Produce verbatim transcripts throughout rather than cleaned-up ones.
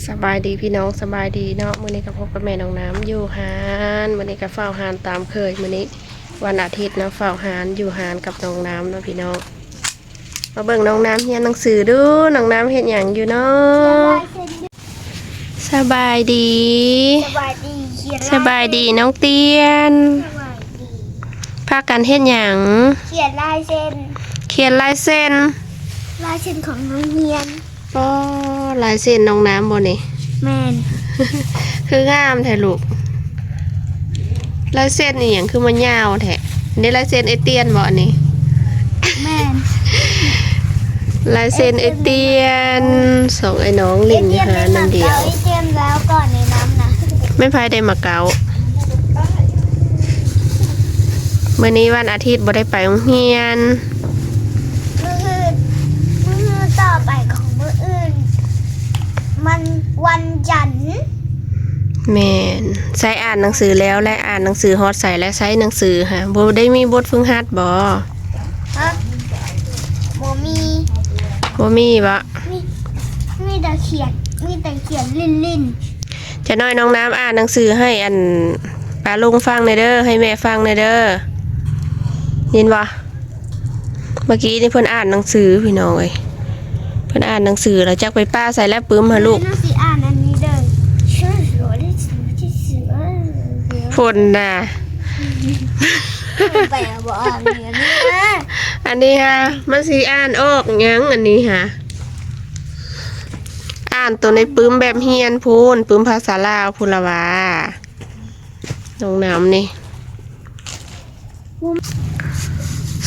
สบายดีพี่น้อง สบายดีเนาะ มื้อนี้ก็พบกับแม่น้องน้ำอยู่ฮาน มื้อนี้ก็เฝ้าฮานตามเคย มื้อนี้วันอาทิตย์เนาะ เฝ้าฮานอยู่ฮานกับน้องน้ำเนาะพี่น้อง มาเบิ่งน้องน้ำเฮียนหนังสือดู น้องน้ำเฮ็ดหยังอยู่เนาะ สบายดี สบายดีเขียน สบายดีน้องเตียน สบายดี พากันเฮ็ดหยัง เขียนลายเซ็น เขียนลายเซ็น ลายเซ็นของนักเรียน อ๋อ ลายเซ็นน้องน้ำบ่นี่ แม่น คืองามแท้ลูก ลายเซ็นอีหยังคือมันยาวแท้ นี่ลายเซ็นไอ้เตียนบ่อันนี้ แม่น ลายเซ็นไอ้เตียน สองไอ้น้องเล่นอยู่ฮานนั่นเดียว ไอ้เตียนแล้วก่อนในน้ำนะ แม่นไผได้มาเก๊า มื้อนี้วันอาทิตย์บ่ได้ไปโรงเรียน มื้ออื่น มื้อต่อไปของมื้ออื่น มันวันจันทร์ แม่น ใช้อ่านหนังสือแล้ว และอ่านหนังสือฮอดใสและใช้หนังสือฮะ บ่ได้มีบทฝึกหัดบ่ ฮะ บ่มี บ่มีบ่ มี มีแต่เขียน มีแต่เขียนลิ่นๆ จะน้อยน้องน้ำอ่านหนังสือให้อันป้าลุงฟังแหน่เด้อ ให้แม่ฟังแหน่เด้อ ยินบ่ เมื่อกี้นี่เพิ่นอ่านหนังสือพี่น้องเอ้ย เพิ่นอ่านหนังสือแล้วจักไปป้าใส่แล้วปึ้มหาลูก น้องสิอ่านอันนี้เด้อ ช่วยสอนให้สอนที่สิบเออ ฝนน่ะ ไปเอาบ่อ่านเลยนะ อันนี้ฮะ มันสิอ่านออกหยังอันนี้ฮะ อ่านตัวในปึ้มแบบเฮียนพู้น ปึ้มภาษาลาวพู้นละว่า น้องน้ำนี่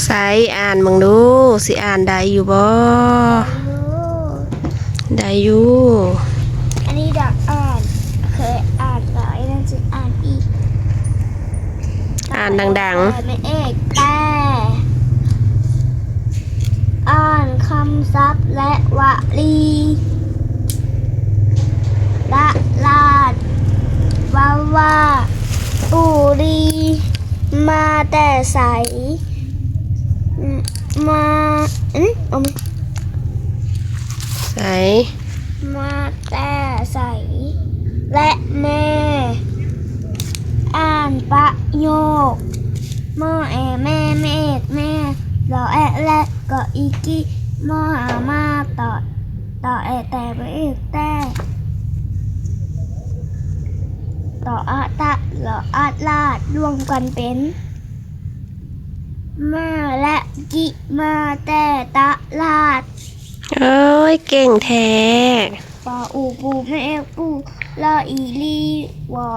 ใส่อ่านเบิ่งดู สิอ่านได้อยู่บ่ ได้อยู่ อันนี้อยากอ่าน เคยอ่านแล้ว ไอ้นั่นจะอ่านอีก อ่านดังๆ แต่ไม่เอกแต่ อ่านคำศัพท์และวลี ละลาด วาวา ปูรี มาแต่ใส มา อืมเอามา ใส มาแต่ใส และแม่ อ่านประโยค มอแอแม่ แม่เอกแม่ รอแอะและกออีกิ มออามา ต่อ ต่อแอแต่ แม่เอกแต่ ต่ออะตะ รออัดลาด รวมกันเป็น มาและกิ มาแต่ตะลาด เอ้ย เก่งแท้ ปออูปู แม่เอกปู ลออีลี วอ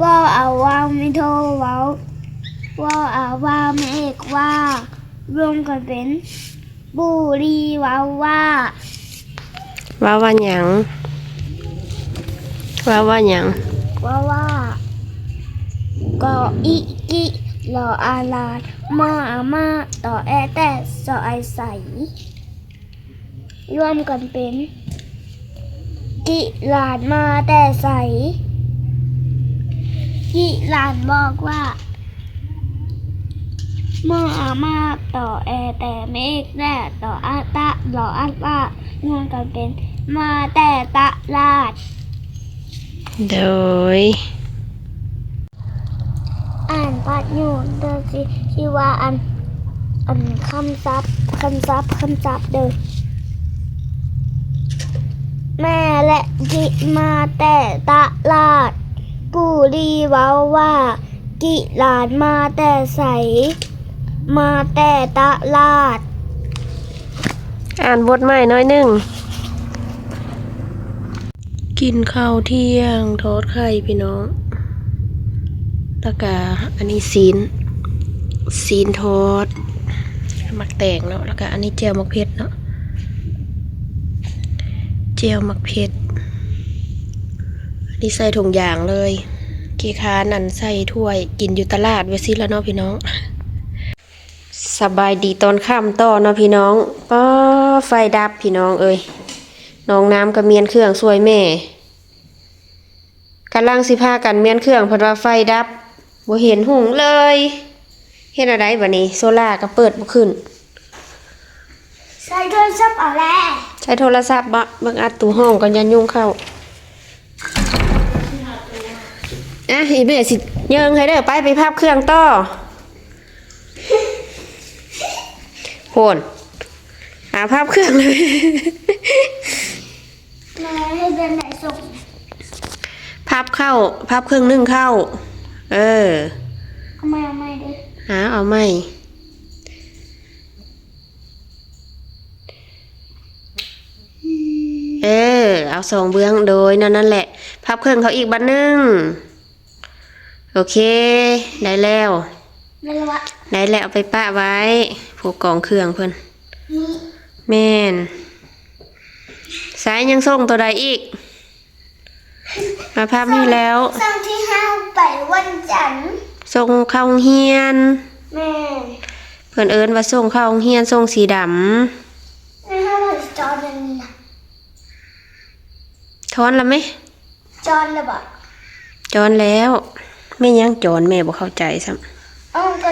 วอเอาวาว ไม่โทรเว้า วอเอาวาว แม่เอกว่า รวมกันเป็น ปูรีวาวา ว่าว่าหยัง ว่าว่าหยัง ว่าว่า กออิกิ รออาลาด มออามา ต่อแอแต่ สอไอใส รวมกันเป็น กิหลานมาแต่ใส กิหลานบอกว่า มออามา ต่อแอแต่ เมฆแร่ ต่ออัตตะ รออัตตะ รวมกันเป็น มาแต่ตะลาด โดย อ่านประโยคเด้อสิ ที่ว่าอัน อันคำศัพท์ คำศัพท์ คำศัพท์เด้อ แม่และกิมาแต่ตะลาด ปูรีเว้าว่า กิหลานมาแต่ใส มาแต่ตะลาด อ่านบทใหม่หน่อยหนึ่ง กินข้าวเที่ยง ทอดไข่พี่น้อง แล้วก็อันนี้ซีน ซีนทอด หมักแตงเนาะ แล้วก็อันนี้แจ่วหมากเผ็ดเนาะ แจ่วหมากเผ็ด อันนี้ใส่ถุงยางเลย ขี้ค้านอันใส่ถ้วย กินอยู่ตลาดว่าซี่ละเนาะพี่น้อง สบายดีตอนค่ำต่อเนาะพี่น้อง ป๊า ไฟดับพี่น้องเอ้ย น้องน้ำก็เมียนเครื่องช่วยแม่ กำลังสิพากันเมียนเครื่อง เพิ่นว่าไฟดับ บ่เห็นหุงเลย เฮ็ดอะไรบัดนี้ โซล่าก็เปิดบ่ขึ้น ใช้โทรศัพท์เอาแหละ ใช้โทรศัพท์บ่ เบิ่งอัดตู้ห้องก่อน ย่านยุงเข้า อ่ะ อีแม่สิเยิงให้เด้อ ไป ไปพับเครื่องต่อ โพน อ่า พับเครื่องเลย มาให้เดือนไหนส่ง พับเข้า พับเครื่องนึ่งเข้า เออ เอาใหม่เอาใหม่ดิ หาเอาใหม่ เออ เอาสองเบื้องโดยนั่นนั่นแหละ พับเครื่องเขาอีกบัดหนึ่ง โอเค ได้แล้ว นั่นแหละวะ ได้แล้ว เอาไปปะไว้ พวกกองเครื่องเพิ่น นี่ แม่น สายยังส่งตัวใดอีก มาพับให้แล้ว ส่งที่ห้าไปวันจันทร์ ส่งเข้าโรงเรียน แม่ เพิ่นเอิ้นว่าส่งเข้าโรงเรียน ส่งสีดำ ในห้าวันจอนอันนี้นะ ถอนละไหม จอนเลยบอก จอนแล้ว แม่ยังจอน แม่บ่เข้าใจซ้ำ เอ้าก็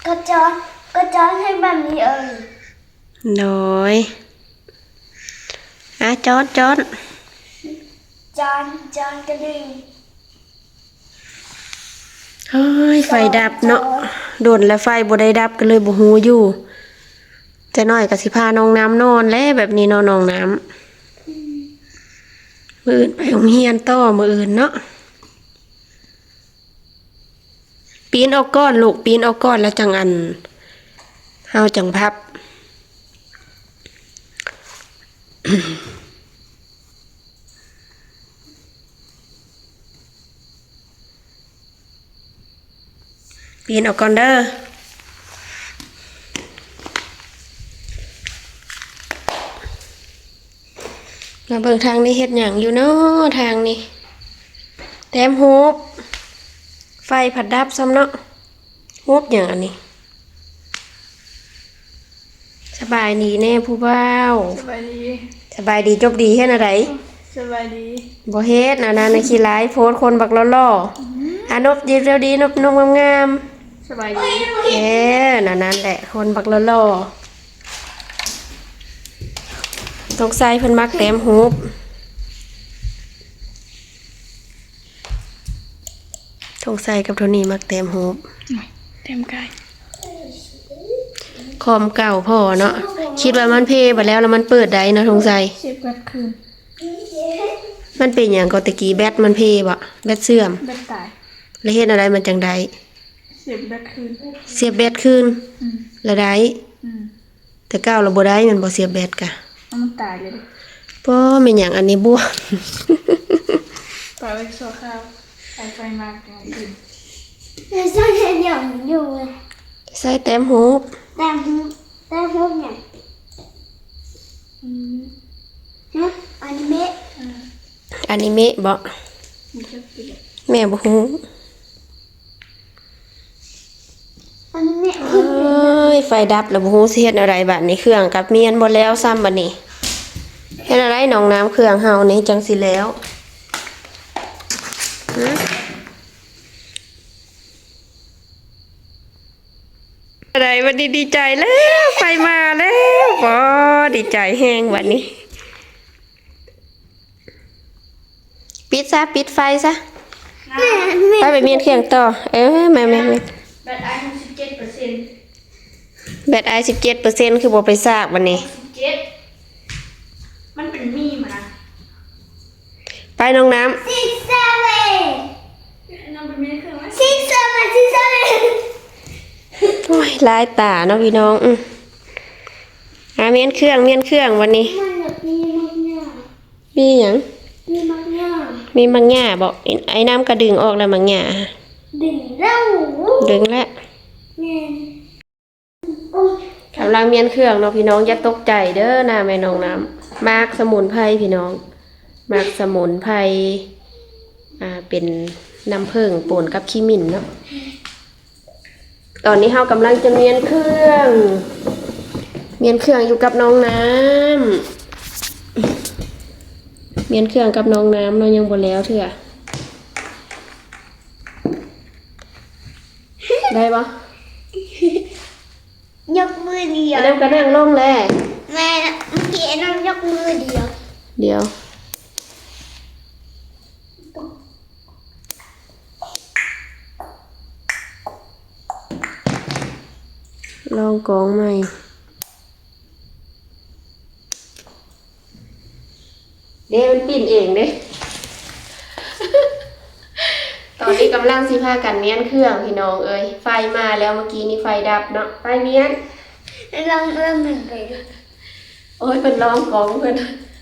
ก็จอนก็จอนให้แบบนี้เออ โดย อ่ะ จอน จอน จอนจอนกระดิ่ง เฮ้ย ไฟดับเนาะ โดนแล้วไฟบ่ได้ดับก็เลยบ่ฮู้อยู่ แต่น้อยก็สิพาน้องน้ำนอนแล้วแบบนี้เนาะ น้องน้ำ มื้ออื่นไปโรงเรียนต่อ มื้ออื่นเนาะ ปีนออกก่อนลูก ปีนออกก่อนแล้วจังอัน เฮาจังพับ ปีนออกก่อนเด้อ มาเบิ่งทางนี้เฮ็ดหยังอยู่เนาะ ทางนี้ แต้มฮูป ไฟผัดดับซ้ำเนาะ ฮูปหยังอันนี้ สบายดีแน่ผู้บ่าว สบายดี สบายดีจบดีเฮ็ดอะไร สบายดี บ่เฮ็ดนะนะในขี้ร้ายโพสต์คนบักหล่อๆอ่ะนบดีเดียวดีนบนบงาม สบายดี ๆเออนั่นนั่นแหละ คนบักหล่อๆต้องใส่เพิ่นมักแต้มฮูปทงใส่กับโทนี่มักแต้มฮูป เต็มกาย คอมเก่าพอเนาะ คิดว่ามันเพบ่แล้วแล้วมันเปิดได้เนาะทงใส่ เสียบแบตคืน มันเป็นอย่างก็ตะกี้แบตมันเพบ่แบตเสื่อม แบตตาย แล้วเฮ็ดอะไรมันจังได้ เสียบแบตคืน เสียบแบตคืน อืม แล้วได้ อืม แต่เก่าเราบ่ได้มันบ่เสียบแบตกะ เอามันตายเลย ป้อแม่นหยังอันนี้บวม ปล่อยไว้ชั่วคราวไอไฟมาอย่างอื่น เดี๋ยวช่วยเห็นอย่างอยู่เลย ใส่แต้มฮูป แต้มฮูปแต้มฮูปเนี่ย อืม ฮะอนิเมะ อนิเมะบ่ มันจะเปลี่ยน แม่บ่ฮู้ อนิเมะ เอ้ยไฟดับแล้วบ่ฮู้สิเฮ็ดอะไรบัดนี้เครื่องกับเมียนบ่แล้วซ้ำบัดนี้เฮ็ดอะไรน้องน้ำเครื่องเฮานี่จังสิแล้วหือ อะไรวันนี้ดีใจแล้วไฟมาแล้วบอดีใจแฮงวันนี้ ปิดซะปิดไฟซะ แม่แม่ ไปไปเมียนเครื่องต่อ เออแม่แม่แม่ แบตไอหกสิบเจ็ดเปอร์เซ็นต์ แบตไอสิบเจ็ดเปอร์เซ็นต์คือบ่ไปซากวันนี้ สิบเจ็ดมันเป็นมีมนะ ไปน้องน้ำ six seven น้องเป็นมีเครื่องไหม six seven six seven โอ้ยลายตาเนาะพี่น้องอืมอ่ะเมียนเครื่องเมียนเครื่องวันนี้ มันแบบมีมักง่า มีหยัง มีมักง่า มีมังหญ้าบอกไอ้ไอ้น้ำกระดึงออกแล้วมังหญ้า ดึงแล้ว ดึงแล้ว แม่น กำลังเมียนเครื่องเนาะพี่น้องอย่าตกใจเด้อนะแม่น้องน้ำหมากสมุนไพรพี่น้องหมากสมุนไพรอ่าเป็นน้ำผึ้งปนกับขี้หมิ่นเนาะตอนนี้เฮากำลังจะเมียนเครื่องเมียนเครื่องอยู่กับน้องน้ำเมียนเครื่องกับน้องน้ำเนาะยังบ่แล้วเทื่อได้ปะ ยกมือเดียว อันนั้นก็นั่งลงแหละ แม่นะเมื่อกี้ไอ้น้องยกมือเดียว เดี๋ยว โอ้ ลองกองใหม่ เด้ มันปิ้นเองเด้ ตอนนี้กำลังสิพากันเมี้ยนเครื่องพี่น้องเอ้ย ไฟมาแล้ว เมื่อกี้นี่ไฟดับเนาะ ไปเมี้ยน ลองเริ่มหนึ่งไปดู โอ้ย เพิ่นลองกอง เพิ่น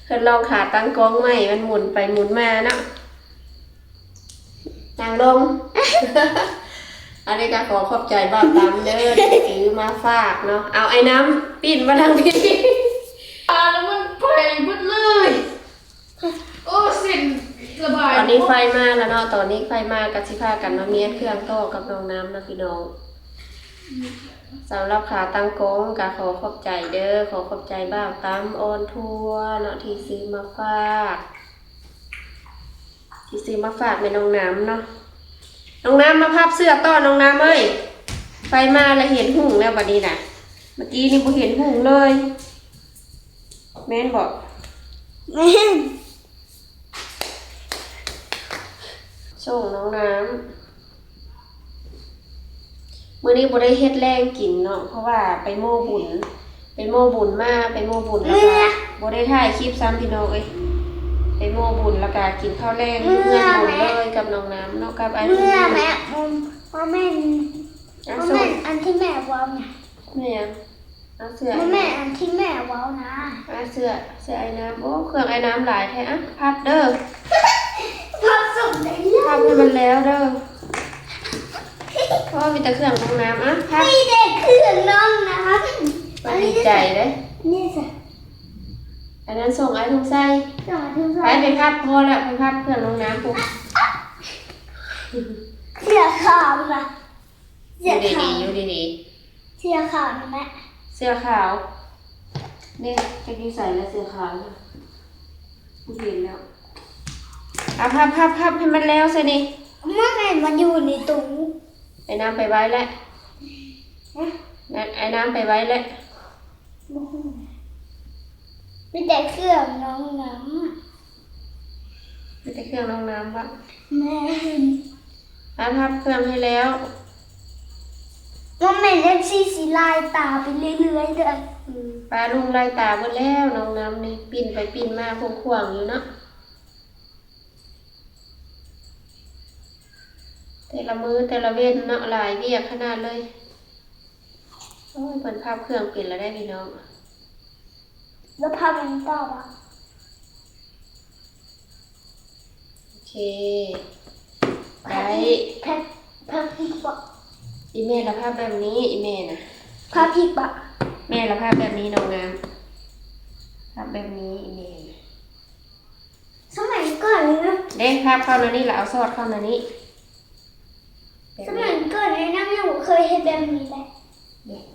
เพิ่นลองขาตั้งกองใหม่ มันหมุนไปหมุนมาเนาะ นั่งลง อันนี้ก็ขอขอบใจบ่าวตำเด้อ ที่ซื้อมาฝากเนาะ เอาไอ้น้ำปิ้นมาทางพี่ ตาแล้วมันไปหมดเลย โอ้เส้นระบาย ตอนนี้ไฟมาแล้วเนาะ ตอนนี้ไฟมาก็สิพากันมาเมี้ยนเครื่องต่อกับน้องน้ำนะพี่น้อง สำหรับขาตั้งกองก็ขอขอบใจเด้อ ขอขอบใจบ่าวตำออนทัวร์เนาะ ที่ซื้อมาฝาก ที่ซื้อมาฝากแม่น้องน้ำเนาะ น้องน้ำมาพับเสื้อต่อ น้องน้ำเอ้ย ไฟมาแล้วเห็นหุงแล้วบัดนี้น่ะ เมื่อกี้นี่บ่เห็นหุงเลย แม่นบ่ แม่น ส่งน้องน้ำ มื้อนี้บ่ได้เฮ็ดแลงกินเนาะ เพราะว่าไปโม้บุญ ไปโม้บุญมา ไปโม้บุญแล้วก็บ่ได้ถ่ายคลิปซ้ำพี่น้องเอ้ย ไปโม้บุญแล้วก็กินข้าวแลงอยู่เฮือนบุญเลยกับน้องน้ำเนาะ กับไอ้ เมื่อ บุญ แม่ผมว่าแม่น อ่ะ ว่า ส่ แม่ ง นอันที่แม่เว้านะ แม่น เอาเสื้อ ว่าแม่นอันที่แม่เว้านะ เอาเสื้อ เสื้อไอ้น้ำ โอ้ เครื่องไอ้น้ำหลายแท้ อ่ะ พับเด้อ พับส่งได้เรื่อ พับ ย ให้มันแล้วเด้อ เพราะว่ามีแต่เครื่องน้องน้ำ อ่ะ พับ มีแต่เครื่องน้องน้ ไปดีใจเด้ ำนี่สิ อันนั้นส่งไอ้ทุงไส้ สาธุ ไปไปพับพอแล้ว ไปพับเครื่องน้องน้ำปุ๊บ เสื้อขาวนะ อ เสื้อยู่ ดี ขาว ๆ อยู่ดี เสื้อขาวนะแม่ ๆ เสื้อขาว เนี่ยจะอยู่ใส่แล้วเสื้อขาวน่ะกูเห็นแล้ว เอาพับพับพับให้มันแล้วซะนี่ เมื่อไงมันอยู่ในตู้ ไอ้น้ำไปไว้แล้ว ฮะ นะไอ้น้ำไปไว้แล้ว มีแต่เครื่องน้องน้ มีแต่เครื่องน้องน้ำวะ ำแม่ อ่ะพับเครื่องให้แล้ว ว่าแม่เล่นซีซีลายตาไปเรื่อยๆเด้อ อืมปลาลุงไล่ตาเบิดแล้วน้องน้ำนี่ปิ้นไปปิ้นมาควงๆอยู่เนาะ แต่ละมื้อแต่ละเว้นเนาะหลายเวียกขนาดเลย โอ้ยเพิ่นพับเครื่องเป็นแล้วได้พี่น้อง แล้วพามันต่อปะ โอเค ได้ พับพับอีกปะ อีแม่ละพับแบบนี้อีแม่นะ พับอีกปะ แม่ละพับแบบนี้น้องน้ำพับแบบนี้อีแม่นะ สมัยก่อนเลยนะ เด้พับเข้าในนี้แล้วเอาสอดเข้าในนี้แบบ ส นี้ มัยก่อนเลยนะแม่ผมเคยเห็นแบบนี้แหละ เด้